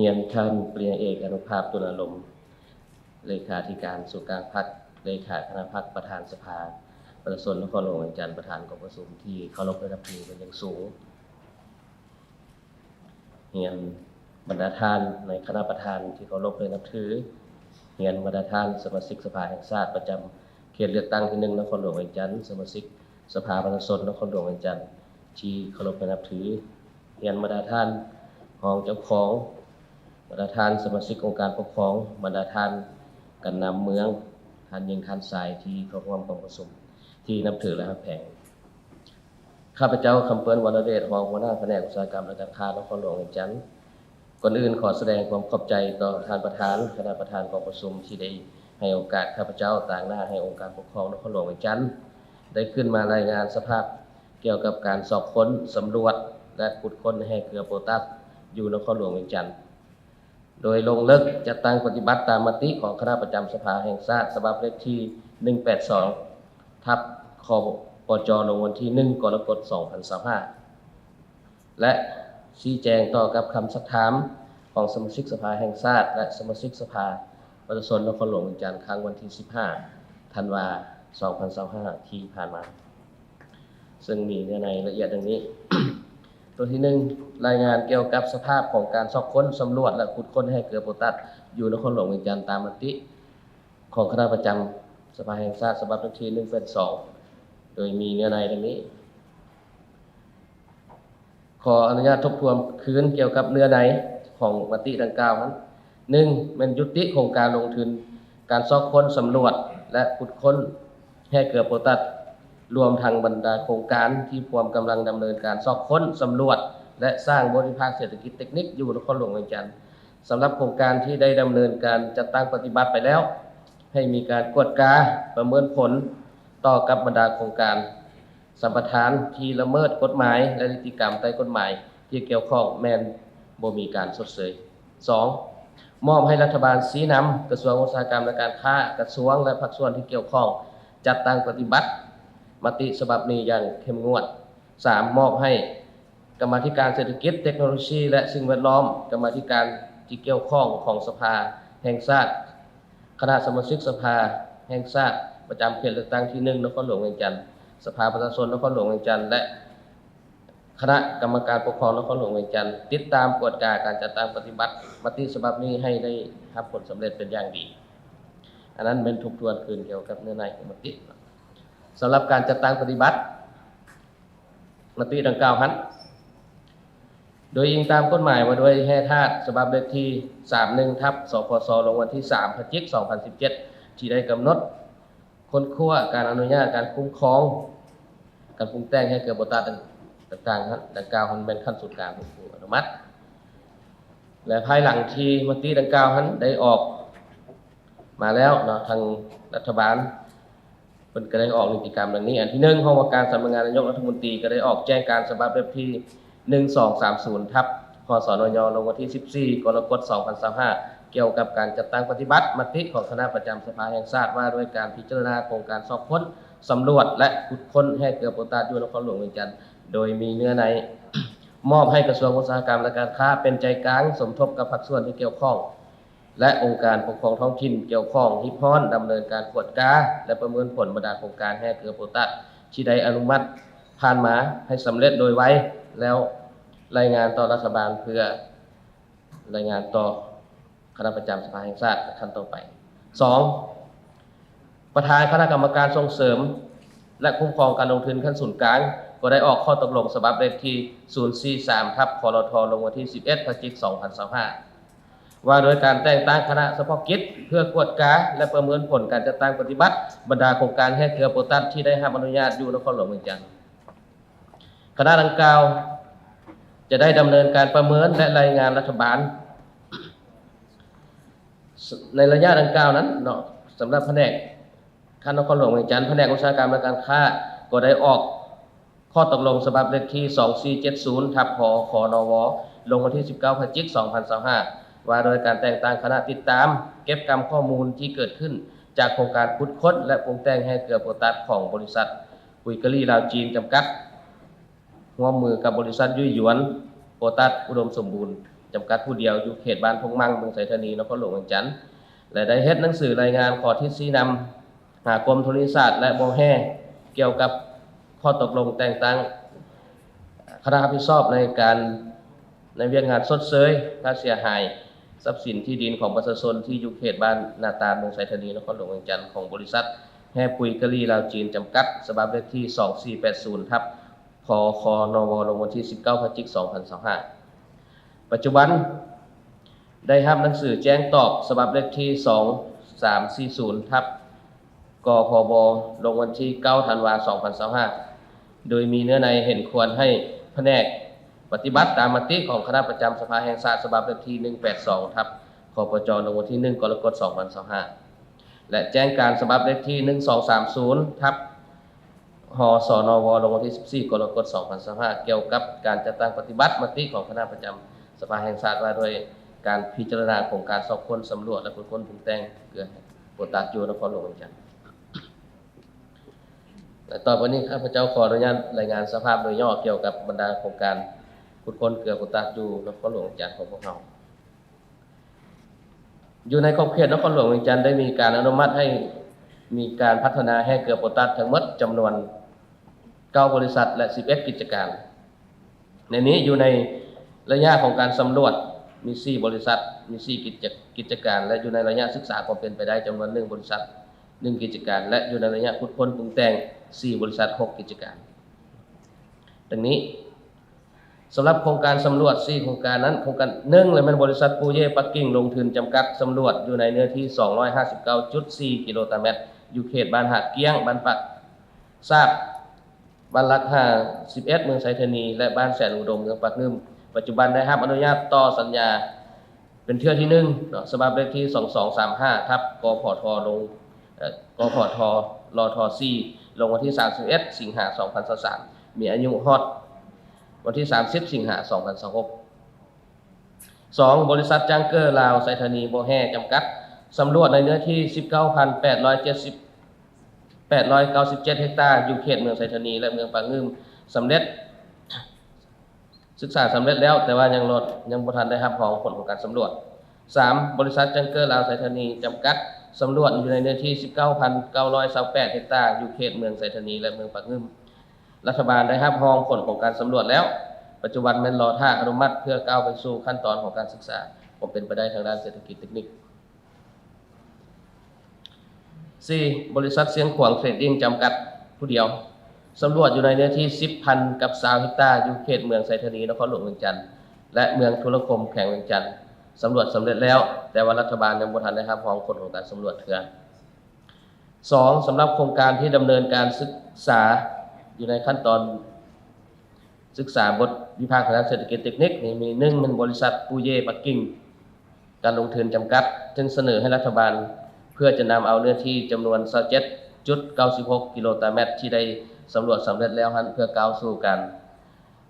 ຮຽນທ່ານປະລິນຍາເອກ ອະນຸພາບ ຕຸນອາລົມ ເລຂາທິການສູນກາງພັກ, ເລຂາຄະນະພັກ, ປະທານສະພາປະຊາຊົນນະຄອນຫຼວງວຽງຈັນ, ປະທານກອງປະຊຸມທີ່ເຄົາລົບແລະນັບຖືເປັນຢ່າງສູງ. ຮຽນບັນດາທ່ານໃນຄະນະປະທານທີ່ເຄົາລົບແລະນັບຖື, ຮຽນບັນດາທ່ານສະມາຊິກສະພາແຫ່ງຊາດປະຈຳເຂດເລືອກຕັ້ງທີໜຶ່ງນະຄອນຫຼວງວຽງຈັນ, ສະມາຊິກສະພາປະຊາຊົນນະຄອນຫຼວງວຽງຈັນທີ່ເຄົາລົບແລະນັບຖື, ຮຽນບັນດາທ່ານຮອງເຈົ້າຄອງ, ບັນດາທ່ານສະມາຊິກອົງການປົກຄອງ, ບັນດາທ່ານການນຳເມືອງ, ທ່ານຍິງທ່ານຊາຍທີ່ເຂົ້າຮ່ວມກອງປະຊຸມທີ່ນັບຖືແລະຮັກແພງ. ຂ້າພະເຈົ້າ ຄຳເປີ້ນ ວໍລະເດດ ຮອງຫົວໜ້າພະແນກອຸດສາຫະກຳ ແລະ ການຄ້ານະຄອນຫຼວງວຽງຈັນ ກ່ອນອື່ນຂໍສະແດງຄວາມຂອບໃຈຕໍ່ທ່ານປະທານ, ຄະນະປະທານກອງປະຊຸມທີ່ໄດ້ໃຫ້ໂອກາດຂ້າພະເຈົ້າຕາງໜ້າໃຫ້ອົງການປົກຄອງນະຄອນຫຼວງວຽງຈັນ ໄດ້ຂຶ້ນມາລາຍງານສະພາບກ່ຽວກັບການຊອກຄົ້ນ, ສຳຫຼວດ ແລະ ຂຸດຄົ້ນແຮ່ເກືອໂປຕັດຢູ່ນະຄອນຫຼວງວຽງຈັນ. ໂດຍລົງເລິກຈັດຕັ້ງປະຕິບັດຕາມມະຕິຂອງຄະນະປະຈຳສະພາແຫ່ງຊາດ ສະບັບເລກທີໜຶ່ງແປດສອງ ທັບ ຄປຈ ລົງວັນທີໜຶ່ງ ກໍລະກົດ ສອງພັນຊາວຫ້າ ແລະ ຊີ້ແຈງຕໍ່ກັບຄຳຊັກຖາມຂອງສະມາຊິກສະພາແຫ່ງຊາດ ແລະ ສະມາຊິກສະພາປະຊາຊົນນະຄອນຫຼວງວຽງຈັນ ຄັ້ງວັນທີສິບຫ້າ ທັນວາ ສອງພັນຊາວຫ້າ ທີ່ຜ່ານມາ. ເຊິ່ງມີເນື້ອໃນລະອຽດດັ່ງນີ້. ຕົວທີໜຶ່ງ, ລາຍງານກ່ຽວກັບສະພາບຂອງການຊອກຄົ້ນ, ສຳຫຼວດ ແລະ ຂຸດຄົ້ນແຮ່ເກືອໂປຕັດຢູ່ນະຄອນຫຼວງວຽງຈັນ ຕາມມະຕິຂອງຄະນະປະຈຳສະພາແຫ່ງຊາດ ສະບັບເລກທີໜຶ່ງແປດສອງ ໂດຍມີເນື້ອໃນດັ່ງນີ້. ຂໍອະນຸຍາດທົບທວນຄືນກ່ຽວກັບເນື້ອໃນຂອງມະຕິດັ່ງກ່າວນັ້ນ. ໜຶ່ງ ແມ່ນຍຸຕິໂຄງການລົງທຶນການຊອກຄົ້ນ, ສຳຫຼວດ ແລະ ຂຸດຄົ້ນແຮ່ເກືອໂປຕັດ, ລວມທັງບັນດາໂຄງການທີ່ພວມກຳລັງດຳເນີນການຊອກຄົ້ນ, ສຳຫຼວດ ແລະ ສ້າງບໍລິພາກເສດຖະກິດເຕັກນິກຢູ່ນະຄອນຫຼວງວຽງຈັນ. ສຳລັບໂຄງການທີ່ໄດ້ດຳເນີນການຈັດຕັ້ງປະຕິບັດໄປແລ້ວ, ໃຫ້ມີການກວດກາປະເມີນຜົນຕໍ່ກັບບັນດາໂຄງການ ສຳປະທານທີ່ລະເມີດກົດໝາຍ ແລະ ນິຕິກຳໃຕ້ກົດໝາຍທີ່ກ່ຽວຂ້ອງແມ່ນບໍ່ມີການຊົດເຊີຍ. ສອງ ມອບໃຫ້ລັດຖະບານຊີ້ນຳກະຊວງອຸດສາຫະກຳ ແລະ ການຄ້າ, ກະຊວງ ແລະ ພາກສ່ວນທີ່ກ່ຽວຂ້ອງ ຈັດຕັ້ງປະຕິບັດມະຕິສະບັບນີ້ຢ່າງເຂັ້ມງວດ. ສາມ ມອບໃຫ້ກຳມາທິການເສດຖະກິດ, ເຕັກໂນໂລຊີ ແລະ ສິ່ງແວດລ້ອມ, ກຳມາທິການທີ່ກ່ຽວຂ້ອງຂອງສະພາແຫ່ງຊາດ, ຄະນະສະມາຊິກສະພາແຫ່ງຊາດປະຈຳເຂດເລືອກຕັ້ງທີໜຶ່ງນະຄອນຫຼວງວຽງຈັນ, ສະພາປະຊາຊົນນະຄອນຫຼວງວຽງຈັນ ແລະ ຄະນະກຳມະການປົກຄອງນະຄອນຫຼວງວຽງຈັນ ຕິດຕາມກວດກາການຈັດຕັ້ງປະຕິບັດມະຕິສະບັບນີ້ໃຫ້ໄດ້ຮັບຜົນສຳເລັດເປັນຢ່າງດີ. ອັນນັ້ນແມ່ນທົບທວນຄືນກ່ຽວກັບເນື້ອໃນຂອງມະຕິ. ສຳລັບການຈັດຕັ້ງປະຕິບັດ ມະຕິດັ່ງກ່າວຫັ້ນ ໂດຍອີງຕາມກົດໝາຍວ່າດ້ວຍແຮ່ທາດ ສະບັບເລກທີສາມສິບເອັດ ທັບ ສພສ ລົງວັນທີສາມ ພະຈິກ ສອງພັນສິບເຈັດ ທີ່ໄດ້ກຳນົດຄົ້ນຄວ້າ, ການອະນຸຍາດ, ການຄຸ້ມຄອງ, ການປຸງແຕ່ງແຮ່ເກືອໂປຕັດຕ່າງໆ ດັ່ງກ່າວຫັ້ນ ແມ່ນຂັ້ນສູນກາງເປັນຜູ້ອະນຸມັດ ແລະ ພາຍຫຼັງທີ່ມະຕິດັ່ງກ່າວຫັ້ນໄດ້ອອກມາແລ້ວເນາະ, ທາງລັດຖະບານ ເພິ່ນກໍໄດ້ອອກນິຕິກຳດັ່ງນີ້. ອັນທີໜຶ່ງ, ຫ້ອງວ່າການສຳນັກງານນາຍົກລັດຖະມົນຕີກໍໄດ້ອອກແຈ້ງການສະບັບເລກທີໜຶ່ງສອງສາມສູນ ທັບ ຫສນຍ ລົງວັນທີສິບສີ່ ກໍລະກົດ ສອງພັນຊາວຫ້າ ກ່ຽວກັບການຈັດຕັ້ງປະຕິບັດມະຕິຂອງຄະນະປະຈຳສະພາແຫ່ງຊາດ ວ່າດ້ວຍການພິຈາລະນາໂຄງການຊອກຄົ້ນ, ສຳຫຼວດ ແລະ ຂຸດຄົ້ນແຮ່ເກືອໂປຕາດຢູ່ນະຄອນຫຼວງວຽງຈັນ ໂດຍມີເນື້ອໃນມອບໃຫ້ກະຊວງອຸດສາຫະກຳ ແລະ ການຄ້າເປັນໃຈກາງ ສົມທົບກັບພາກສ່ວນທີ່ກ່ຽວຂ້ອງ ແລະ ອົງການປົກຄອງທ້ອງຖິ່ນກ່ຽວຂ້ອງຮີບຮ້ອນດຳເນີນການກວດກາ ແລະ ປະເມີນຜົນບັນດາໂຄງການແຮ່ເກືອໂປຕາດທີ່ໄດ້ອະນຸມັດຜ່ານມາໃຫ້ສຳເລັດໂດຍໄວ ແລ້ວລາຍງານຕໍ່ລັດຖະບານເພື່ອລາຍງານຕໍ່ຄະນະປະຈຳສະພາແຫ່ງຊາດຂັ້ນຕໍ່ໄປ. ສອງ ປະທານຄະນະກຳມະການສົ່ງເສີມ ແລະ ຄຸ້ມຄອງການລົງທຶນຂັ້ນສູນກາງ ກໍໄດ້ອອກຂໍ້ຕົກລົງສະບັບເລກທີສູນສີ່ສາມ ທັບ ຄລທ ລົງວັນທີສິບເອັດ ພະຈິກ ສອງພັນຊາວຫ້າ ວ່າໂດຍການແຕ່ງຕັ້ງຄະນະສະເພາະກິດເພື່ອກວດກາ ແລະ ປະເມີນຜົນການຈັດຕັ້ງປະຕິບັດບັນດາໂຄງການແຮ່ເກືອໂປຕາດທີ່ໄດ້ຮັບອະນຸຍາດຢູ່ນະຄອນຫຼວງວຽງຈັນ. ຄະນະດັ່ງກ່າວຈະໄດ້ດຳເນີນການປະເມີນ ແລະ ລາຍງານລັດຖະບານ ໃນໄລຍະດັ່ງກ່າວນັ້ນເນາະ, ສຳລັບພະແນກ ຄັນນະຄອນຫຼວງວຽງຈັນ ພະແນກອຸດສາຫະກຳ ແລະ ການຄ້າ ກໍໄດ້ອອກຂໍ້ຕົກລົງສະບັບເລກທີສອງສີ່ເຈັດສູນ ທັບ ພຄນວ ລົງວັນທີສິບເກົ້າ ພະຈິກ ສອງພັນຊາວຫ້າ ວ່າໂດຍການແຕ່ງຕັ້ງຄະນະຕິດຕາມເກັບກຳຂໍ້ມູນທີ່ເກີດຂຶ້ນຈາກໂຄງການຂຸດຄົ້ນ ແລະ ປຸງແຕ່ງແຮ່ເກືອໂປຕາດຂອງບໍລິສັດ ປຸຍກະລີລາວຈີນ ຈຳກັດ ຮ່ວມມືກັບບໍລິສັດຫຍຸຍຫຍວນໂປຕາດອຸດົມສົມບູນ ຳກັດຜູ້ດຽວ ຢູ່ເຂດບ້ານທົ່ງມັງ ເມືອງໄຊທານີ ນະຄອນຫຼວງວຽງຈັນ ແລະ ໄດ້ເຮັດໜັງສືລາຍງານຂໍ້ທິດຊີ້ນຳຫາກົມທໍລະນີສາດ ແລະ ບໍ່ແຮ່ ກ່ຽວກັບຂໍ້ຕົກລົງແຕ່ງຕັ້ງຄະນະຮັບຜິດຊອບໃນການ ໃນວຽກງານຊົດເຊີຍຄ່າເສຍຫາຍຊັບສິນທີ່ດິນຂອງປະຊາຊົນທີ່ຢູ່ເຂດບ້ານນາຕານ ເມືອງໄຊທານີ ນະຄອນຫຼວງວຽງຈັນ ຂອງບໍລິສັດແຮ່ປຸຍກະຫຼີ່ລາວຈີນ ຈຳກັດ ສະບັບເລກທີສອງສີ່ແປດສູນ ທັບ ພຄນວ ລົງວັນທີສິບເກົ້າ ພະຈິກ ສອງພັນຊາວຫ້າ. ປັດຈຸບັນໄດ້ຮັບໜັງສືແຈ້ງຕອບສະບັບເລກທີສອງສາມສີ່ສູນ ທັບ ກພບ ລົງວັນທີເກົ້າ ທັນວາ ສອງພັນຊາວຫ້າ ໂດຍມີເນື້ອໃນເຫັນຄວນໃຫ້ພະແນກປະຕິບັດຕາມມະຕິຂອງຄະນະປະຈຳສະພາແຫ່ງຊາດ ສະບັບເລກທີໜຶ່ງແປດສອງ ທັບ ຄປຈ ລົງວັນທີໜຶ່ງ ກໍລະກົດ ສອງພັນຊາວຫ້າ ແລະ ແຈ້ງການສະບັບເລກທີໜຶ່ງສອງສາມສູນ ທັບ ຮສນວ ລົງວັນທີສິບສີ່ ກໍລະກົດ ສອງພັນຊາວຫ້າ ກ່ຽວກັບການຈັດຕັ້ງປະຕິບັດມະຕິຂອງຄະນະປະຈຳສະພາແຫ່ງຊາດ ວ່າດ້ວຍການພິຈາລະນາໂຄງການຊອກຄົ້ນ, ສຳຫຼວດ ແລະ ຂຸດຄົ້ນປຸງແຕ່ງເກືອໂປຕາສຢູ່ນະຄອນຫຼວງວຽງຈັນ. ແລະ ຕໍ່ໄປນີ້ ຂ້າພະເຈົ້າຂໍອະນຸຍາດລາຍງານສະພາບໂດຍຫຍໍ້ກ່ຽວກັບບັນດາໂຄງການຂຸດຄົ້ນເກືອໂປຕາສຢູ່ນະຄອນຫຼວງວຽງຈັນຂອງພວກເຮົາ. ຢູ່ໃນຂອບເຂດນະຄອນຫຼວງວຽງຈັນ ໄດ້ມີການອະນຸມັດໃຫ້ມີການພັດທະນາແຮ່ເກືອໂປຕາສທັງໝົດຈຳນວນເກົ້າບໍລິສັດ ແລະ ສິບເອັດກິດຈະການ. ໃນນີ້ຢູ່ໃນໄລຍະຂອງການສຳຫຼວດມີສີ່ບໍລິສັດ, ມີສີ່ກິດຈະ ກິດຈະການ ແລະ ຢູ່ໃນໄລຍະສຶກສາຄວາມເປັນໄປໄດ້ຈຳນວນໜຶ່ງບໍລິສັດ, ໜຶ່ງກິດຈະການ ແລະ ຢູ່ໃນໄລຍະຂຸດຄົ້ນປຸງແຕ່ງສີ່ບໍລິສັດ, ຫົກກິດຈະການ ດັ່ງນີ້. ສຳລັບໂຄງການສຳຫຼວດສີ່ໂຄງການນັ້ນ, ໂຄງການໜຶ່ງ ແມ່ນບໍລິສັດປູເຢປັກກິ່ງລົງທຶນຈຳກັດ ສຳຫຼວດຢູ່ໃນເນື້ອທີ່ສອງຮ້ອຍຫ້າສິບເກົ້າຈຸດສີ່ກິໂລຕາແມັດ ຢູ່ເຂດບ້ານຫາດກ້ຽງ, ບ້ານປາກຊາບ, ບ້ານຫຼັກຫ້າສິບເອັດ ເມືອງໄຊທານີ ແລະ ບ້ານແສນອຸດົມ ເມືອງປາກງື່ມ. ປັດຈຸບັນໄດ້ຮັບອະນຸຍາດຕໍ່ສັນຍາ ເປັນເທື່ອທີໜຶ່ງເນາະ ສະບັບເລກທີສອງສອງສາມຫ້າ ທັບ ກພທ ລົງ ເອີ ກພທ ລທ ສີ່ ລົງວັນທີສາມສິບເອັດ ສິງຫາ ສອງພັນຊາວສາມ ມີອາຍຸຮອດວັນທີສາມສິບ ສິງຫາ ສອງພັນຊາວຫົກ. ສອງ ບໍລິສັດຈັງເກີລາວໄຊທານີບໍ່ແຮ່ ຈຳກັດ ສຳຫຼວດໃນເນື້ອທີ່ສິບເກົ້າພັນແປດຮ້ອຍເຈັດສິບ ແປດຮ້ອຍເກົ້າສິບເຈັດເຮັກຕາ ຢູ່ເຂດເມືອງໄຊທານີ ແລະ ເມືອງປາກງື່ມ ສຳເລັດ ສຶກສາສຳເລັດແລ້ວ ແຕ່ວ່າຍັງລອດ ຍັງບໍ່ທັນໄດ້ຮັບຮອງຜົນຂອງການສຳຫຼວດ. ສາມ ບໍລິສັດຈັງເກີລາວໄຊທານີ ຈຳກັດ ສຳຫຼວດຢູ່ໃນເນື້ອທີ່ສິບເກົ້າພັນເກົ້າຮ້ອຍຊາວແປດເຮັກຕາ ຢູ່ເຂດເມືອງໄຊທານີ ແລະ ເມືອງປາກງື່ມ. ລັດຖະບານໄດ້ຮັບຮອງຜົນຂອງການສຳຫຼວດແລ້ວ, ປັດຈຸບັນແມ່ນລໍຖ້າອະນຸມັດເພື່ອກ້າວໄປສູ່ຂັ້ນຕອນຂອງການສຶກສາຄວາມເປັນໄປໄດ້ທາງດ້ານເສດຖະກິດເຕັກນິກ. ສີ່ ບໍລິສັດຊຽງຂວາງເທຣດດິ້ງ ຈຳກັດ ຜູ້ດຽວ ສຳຫຼວດຢູ່ໃນເນື້ອທີ່ສິບພັນກັບຊາວເຮັກຕາ ຢູ່ເຂດເມືອງໄຊທານີ ນະຄອນຫຼວງວຽງຈັນ ແລະ ເມືອງທຸລະຄົມ ແຂວງວຽງຈັນ ສຳຫຼວດສຳເລັດແລ້ວ, ແຕ່ວ່າລັດຖະບານຍັງບໍ່ທັນໄດ້ຮັບຮອງຜົນຂອງການສຳຫຼວດເທື່ອ. ສອງ ສຳລັບໂຄງການທີ່ດຳເນີນການສຶກສາຢູ່ໃນຂັ້ນຕອນ ສຶກສາບົດວິພາກທາງດ້ານເສດຖະກິດເຕັກນິກນີ້ມີ ໜຶ່ງ ແມ່ນບໍລິສັດປູເຢປັກກິ່ງການລົງທຶນຈຳກັດ ເຊິ່ງສະເໜີໃຫ້ລັດຖະບານເພື່ອຈະນຳເອົາເນື້ອທີ່ຈຳນວນຊາວເຈັດຈຸດເກົ້າສິບຫົກກິໂລຕາແມັດທີ່ໄດ້ສຳຫຼວດສຳເລັດແລ້ວຫັ້ນ ເພື່ອກ້າວສູ່ການ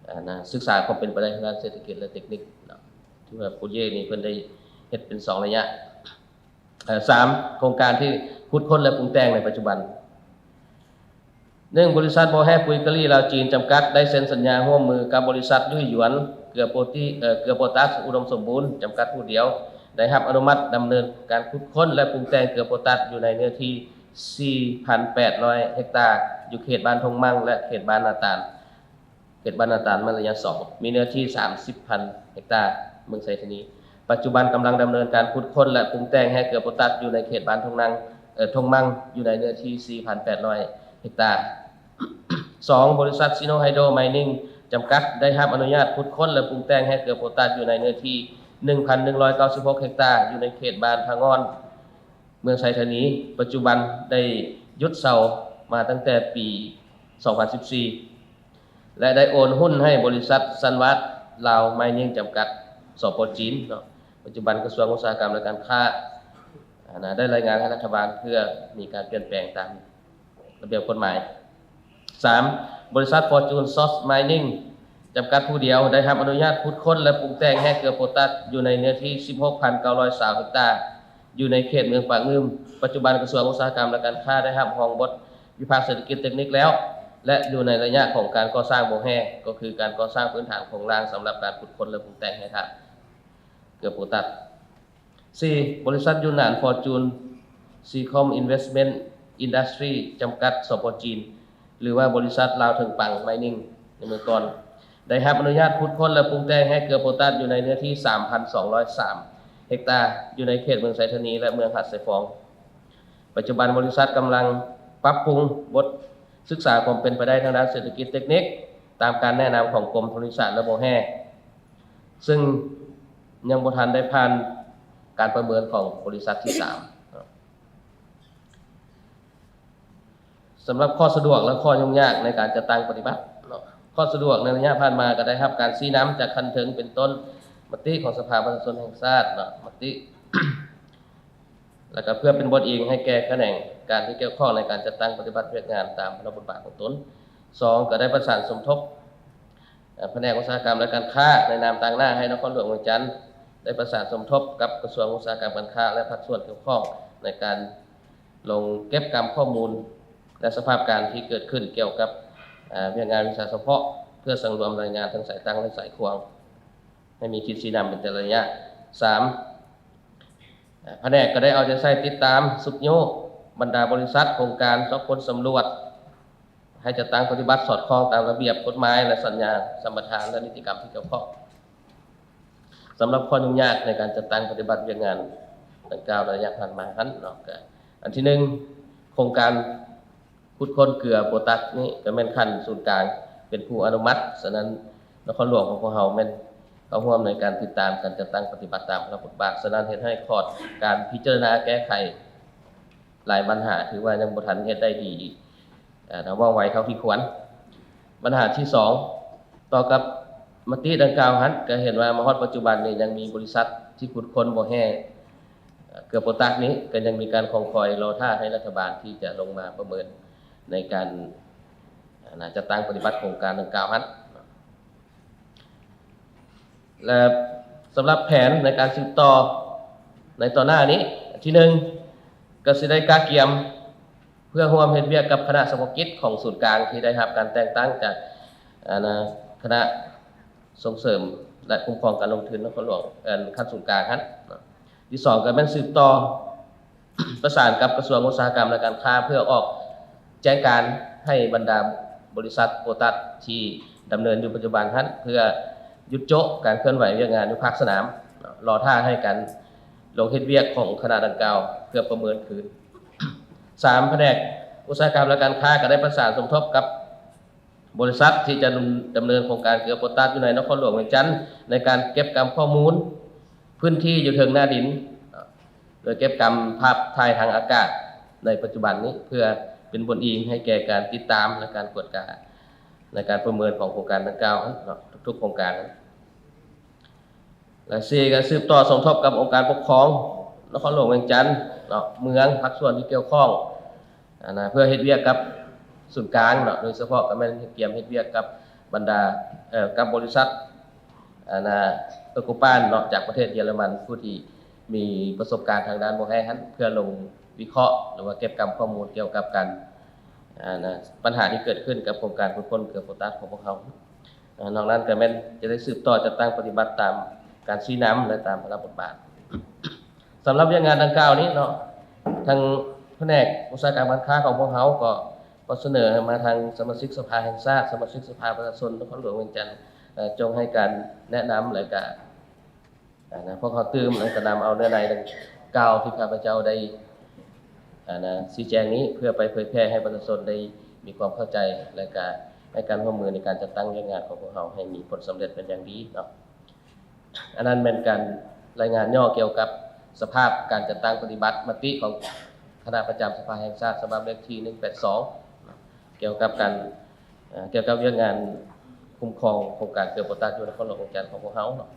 ອາ ນະ ສຶກສາຄວາມເປັນໄປໄດ້ທາງດ້ານເສດຖະກິດ ແລະ ເຕັກນິກເນາະ ຖືວ່າປູເຢນີ້ເພິ່ນໄດ້ເຮັດເປັນສອງໄລຍະ. ເອີ ສາມ ໂຄງການທີ່ຂຸດຄົ້ນ ແລະ ປຸງແຕ່ງໃນປັດຈຸບັນ. ໜຶ່ງ ບໍລິສັດບໍ່ແຮ່ປຸຍກະຫຼີ່ລາວຈີນ ຈຳກັດ ໄດ້ເຊັນສັນຍາຮ່ວມມືກັບບໍລິສັດຫຍຸ້ຍຢວນເກືອໂປຕິ ເອີ ເກືອໂປຕາສອຸດົມສົມບູນ ຈຳກັດຜູ້ດຽວ ໄດ້ຮັບອະນຸມັດດຳເນີນການຂຸດຄົ້ນ ແລະ ປຸງແຕ່ງເກືອໂປຕາສຢູ່ໃນເນື້ອທີ່ສີ່ພັນແປດຮ້ອຍເຮັກຕາ ຢູ່ເຂດບ້ານທົ່ງມັງ ແລະ ເຂດບ້ານນາຕານ. ເຂດບ້ານນາຕານ ແມ່ນໄລຍະສອງ ມີເນື້ອທີ່ສາມສິບພັນເຮັກຕາ ເມືອງໄຊທານີ. ປັດຈຸບັນກຳລັງດຳເນີນການຂຸດຄົ້ນ ແລະ ປຸງແຕ່ງແຮ່ເກືອໂປຕາສຢູ່ໃນເຂດບ້ານທົ່ງນັງ ເອີ ທົ່ງມັງ ຢູ່ໃນເນື້ອທີ່ສີ່ພັນແປດຮ້ອຍເຮັກຕາ. ສອງ ບໍລິສັດຊີໂນໄຮໂດຣໄມນິ້ງ ຈຳກັດ ໄດ້ຮັບອະນຸຍາດຂຸດຄົ້ນ ແລະ ປຸງແຕ່ງແຮ່ເກືອໂປຕາສຢູ່ໃນເນື້ອທີ່ໜຶ່ງພັນໜຶ່ງຮ້ອຍເກົ້າສິບຫົກເຮັກຕາ ຢູ່ໃນເຂດບ້ານທ່າງ່ອນ ເມືອງໄຊທານີ ປັດຈຸບັນໄດ້ຢຸດເຊົາມາຕັ້ງແຕ່ປີສອງພັນສິບສີ່ ແລະ ໄດ້ໂອນຫຸ້ນໃຫ້ບໍລິສັດຊັນວາດລາວໄມນິ້ງ ຈຳກັດ ສປ ຈີນເນາະ. ປັດຈຸບັນກະຊວງອຸດສາຫະກຳ ແລະ ການຄ້າ ອາ ນະ ໄດ້ລາຍງານໃຫ້ລັດຖະບານເພື່ອມີການປ່ຽນແປງຕາມ ລະບຽບກົດໝາຍ. ສາມ ບໍລິສັດ ຟໍຈູນຊອສໄມນິ້ງ ຈຳກັດຜູ້ດຽວ ໄດ້ຮັບອະນຸຍາດຂຸດຄົ້ນ ແລະ ປຸງແຕ່ງແຮ່ເກືອໂປຕາສຢູ່ໃນເນື້ອທີ່ສິບຫົກພັນເກົ້າຮ້ອຍຊາວເຮັກຕາ ຢູ່ໃນເຂດເມືອງປາກງື່ມ. ປັດຈຸບັນກະຊວງອຸດສາຫະກຳ ແລະ ການຄ້າໄດ້ຮັບຮອງບົດວິພາກເສດຖະກິດເຕັກນິກແລ້ວ ແລະ ຢູ່ໃນໄລຍະຂອງການກໍ່ສ້າງບໍ່ແຮ່ ກໍຄືການກໍ່ສ້າງພື້ນຖານໂຄງລ່າງສຳລັບການຂຸດຄົ້ນ ແລະ ປຸງແຕ່ງແຮ່ທາດ. ເກືອໂປຕັດ. ສີ່ ບໍລິສັດຢູນານ Fortune Seacom Investment Industry ຈຳກັດ ສປ ຈີນ ຫຼືວ່າບໍລິສັດລາວເຖິງປັງ Mining ໃນເມື່ອກ່ອນ ໄດ້ຮັບອະນຸຍາດຂຸດຄົ້ນ ແລະ ປຸງແຕ່ງແຮ່ເກືອໂປຕັດຢູ່ໃນເນື້ອທີ່ ສາມພັນສອງຮ້ອຍສາມເຮັກຕາ ຢູ່ໃນເຂດເມືອງໄຊທານີ ແລະ ເມືອງຫາດຊາຍຟອງ. ປັດຈຸບັນບໍລິສັດກຳລັງປັບປຸງບົດສຶກສາຄວາມເປັນໄປໄດ້ທາງດ້ານເສດຖະກິດເຕັກນິກ ຕາມການແນະນຳຂອງກົມທະລະນີສານ ແລະ ບໍ່ແຮ່ ຊຶ່ງຍັງບໍ່ທັນໄດ້ຜ່ານການປະເມີນຂອງບໍລິສັດທີສາມ. ສຳລັບຂໍ້ສະດວກ ແລະ ຂໍ້ຫຍຸ້ງຍາກໃນການຈັດຕັ້ງປະຕິບັດເນາະ, ຂໍ້ສະດວກໃນໄລຍະຜ່ານມາກໍໄດ້ຮັບການຊີ້ນຳຈາກຂັ້ນເທິງ ເປັນຕົ້ນມະຕິຂອງສະພາປະຊາຊົນແຫ່ງຊາດເນາະ, ມະຕິ ແລ້ວກໍເພື່ອເປັນບົດອີງໃຫ້ແກ່ຂະແໜງການທີ່ກ່ຽວຂ້ອງໃນການຈັດຕັ້ງປະຕິບັດວຽກງານຕາມພາລະບົດບາດຂອງຕົນ. ສອງ ກໍໄດ້ປະສານສົມທົບ ເອີ ພະແນກອຸດສາຫະກຳ ແລະ ການຄ້າໃນນາມຕາງໜ້າໃຫ້ນະຄອນຫຼວງວຽງຈັນ ໄດ້ປະສານສົມທົບກັບກະຊວງອຸດສາຫະກຳ ການຄ້າ ແລະ ພາກສ່ວນກ່ຽວຂ້ອງໃນການລົງເກັບກຳຂໍ້ມູນ ແລະ ສະພາບການທີ່ເກີດຂຶ້ນກ່ຽວກັບ ເອີ ວຽກງານວິຊາສະເພາະ ເພື່ອສັງລວມລາຍງານທັງສາຍຕັ້ງ ແລະ ສາຍຂວາງ ໃຫ້ມີຂີດຊີ້ນຳເປັນແຕ່ລະໄລຍະ. ສາມ ພະແນກກໍໄດ້ເອົາໃຈໃສ່ຕິດຕາມຊຸກຍູ້ບັນດາບໍລິສັດ, ໂຄງການ, ຊອກຄົ້ນສຳຫຼວດ ໃຫ້ຈັດຕັ້ງປະຕິບັດສອດຄ່ອງຕາມລະບຽບກົດໝາຍ ແລະ ສັນຍາສຳປະທານ ແລະ ນິຕິກຳທີ່ກ່ຽວຂ້ອງ. ສຳລັບຂໍ້ຫຍຸ້ງຍາກໃນການຈັດຕັ້ງປະຕິບັດວຽກງານດັ່ງກ່າວໃນໄລຍະຜ່ານມາຫັ້ນເນາະ, ກໍອັນທີໜຶ່ງ ໂຄງການຂຸດຄົ້ນເກືອໂປຕັດນີ້ ກໍແມ່ນຂັ້ນສູນກາງເປັນຜູ້ອະນຸມັດ, ສະນັ້ນ ນະຄອນຫຼວງຂອງພວກເຮົາແມ່ນເຂົ້າຮ່ວມໃນການຕິດຕາມການຈັດຕັ້ງປະຕິບັດຕາມພາລະບົດບາດ, ສະນັ້ນເຮັດໃຫ້ຂອດການພິຈາລະນາແກ້ໄຂຫຼາຍບັນຫາ ຖືວ່າຍັງບໍ່ທັນເຮັດໄດ້ດີ ເອີ ແລະ ວ່ອງໄວເທົ່າທີ່ຄວນ. ບັນຫາທີສອງ ຕໍ່ກັບມະຕິດັ່ງກ່າວຫັ້ນ ກໍເຫັນວ່າມາຮອດປັດຈຸບັນນີ້ຍັງມີບໍລິສັດທີ່ຂຸດຄົ້ນບໍ່ແຮ່ ເອີ ເກືອໂປຕັດນີ້ ກໍຍັງມີການຄອງຄອຍລໍຖ້າໃຫ້ລັດຖະບານທີ່ຈະລົງມາປະເມີນໃນການ ອາ ຈັດຕັ້ງປະຕິບັດໂຄງການດັ່ງກ່າວຫັ້ນ. ແລະ ສຳລັບແຜນໃນການສືບຕໍ່ໃນຕໍ່ໜ້ານີ້ ທີໜຶ່ງ ກໍຊິໄດ້ກະກຽມເພື່ອຮ່ວມເຮັດວຽກກັບຄະນະສະເພາະກິດຂອງສູນກາງ ທີ່ໄດ້ຮັບການແຕ່ງຕັ້ງຈາກ ອາ ນະ ຄະນະສົ່ງເສີມ ແລະ ຄຸ້ມຄອງການລົງທຶນນະຄອນຫຼວງ ເອີ ຂັ້ນສູນກາງຫັ້ນ. ທີສອງ ກໍແມ່ນສືບຕໍ່ ປະສານກັບກະຊວງອຸດສາຫະກຳ ແລະ ການຄ້າ ເພື່ອອອກແຈ້ງການໃຫ້ບັນດາບໍລິສັດໂປຕັດທີ່ດຳເນີນຢູ່ປັດຈຸບັນຫັ້ນ ເພື່ອຢຸດໂຈະການເຄື່ອນໄຫວວຽກງານຢູ່ພາກສະໜາມ ລໍຖ້າໃຫ້ການລົງເຮັດວຽກຂອງຄະນະດັ່ງກ່າວເພື່ອປະເມີນຄືນ. ສາມ ພະແນກອຸດສາຫະກຳ ແລະ ການຄ້າ ກໍໄດ້ປະສານສົມທົບກັບ ບໍລິສັດທີ່ຈະດຳ ດຳເນີນໂຄງການເກືອໂປຕັດຢູ່ໃນນະຄອນຫຼວງວຽງຈັນ ໃນການເກັບກຳຂໍ້ມູນພື້ນທີ່ຢູ່ເທິງໜ້າດິນ ໂດຍເກັບກຳພາບຖ່າຍທາງອາກາດໃນປັດຈຸບັນນີ້ ເພື່ອເປັນບົດອີງໃຫ້ແກ່ການຕິດຕາມ ແລະ ການກວດກາໃນການປະເມີນຂອງໂຄງການດັ່ງກ່າວເນາະ ທຸກໆໂຄງການ. ແລະ ສີ່ ກໍສືບຕໍ່ສົມທົບກັບອົງການປົກຄອງນະຄອນຫຼວງວຽງຈັນເນາະ, ເມືອງ, ພາກສ່ວນທີ່ກ່ຽວຂ້ອງ ອັນນະ ເພື່ອເຮັດວຽກກັບສູນກາງເນາະ, ໂດຍສະເພາະກໍແມ່ນກຽມເຮັດວຽກກັບບັນດາ ເອີ ກັບບໍລິສັດ ອັນນະ ເອີໂກປານເນາະ ຈາກປະເທດເຢຍລະມັນ ຜູ້ທີ່ມີປະສົບການທາງດ້ານບໍ່ແຮ່ຫັ້ນ ເພື່ອລົງວິເຄາະ ຫຼືວ່າເກັບກຳຂໍ້ມູນກ່ຽວກັບການ ອັນນະ ບັນຫາທີ່ເກີດຂຶ້ນກັບໂຄງການຂຸດຄົ້ນເກືອໂປຕັດຂອງພວກເຮົາ. ນອກນັ້ນກໍແມ່ນຈະໄດ້ສືບຕໍ່ຈັດຕັ້ງປະຕິບັດຕາມການຊີ້ນຳ ແລະ ຕາມພາລະບົດບາດ. ສຳລັບວຽກງານດັ່ງກ່າວນີ້ເນາະ ທາງພະແນກອຸດສາຫະກຳການຄ້າຂອງພວກເຮົາກໍຂໍສະເໜີມາທາງສະມາຊິກສະພາແຫ່ງຊາດ, ສະມາຊິກສະພາປະຊາຊົນນະຄອນຫຼວງວຽງຈັນ ເອີ ຈົ່ງໃຫ້ການແນະນຳ ແລະ ກະ ອັນນະ ພວກເຮົາຕື່ມ ແລະ ກະນຳເອົາເນື້ອໃນດັ່ງກ່າວທີ່ຂ້າພະເຈົ້າໄດ້ ອັນນະ ຊີ້ແຈງນີ້ ເພື່ອໄປເຜີຍແຜ່ໃຫ້ປະຊາຊົນໄດ້ມີຄວາມເຂົ້າໃຈ ແລະ ກະໃຫ້ການຮ່ວມມືໃນການຈັດຕັ້ງວຽກງານຂອງພວກເຮົາໃຫ້ມີຜົນສຳເລັດເປັນຢ່າງດີເນາະ. ອັນນັ້ນແມ່ນການລາຍງານຫຍໍ້ກ່ຽວກັບສະພາບການຈັດຕັ້ງປະຕິບັດມະຕິຂອງຄະນະປະຈຳສະພາແຫ່ງຊາດ ສະບັບເລກທີໜຶ່ງແປດສອງ ກ່ຽວກັບການ ເອີ ກ່ຽວກັບວຽກງານຄຸ້ມຄອງໂຄງການເກືອໂປຕັດຢູ່ນະຄອນຫຼວງວຽງຈັນຂອງພວກເຮົາເນາະ.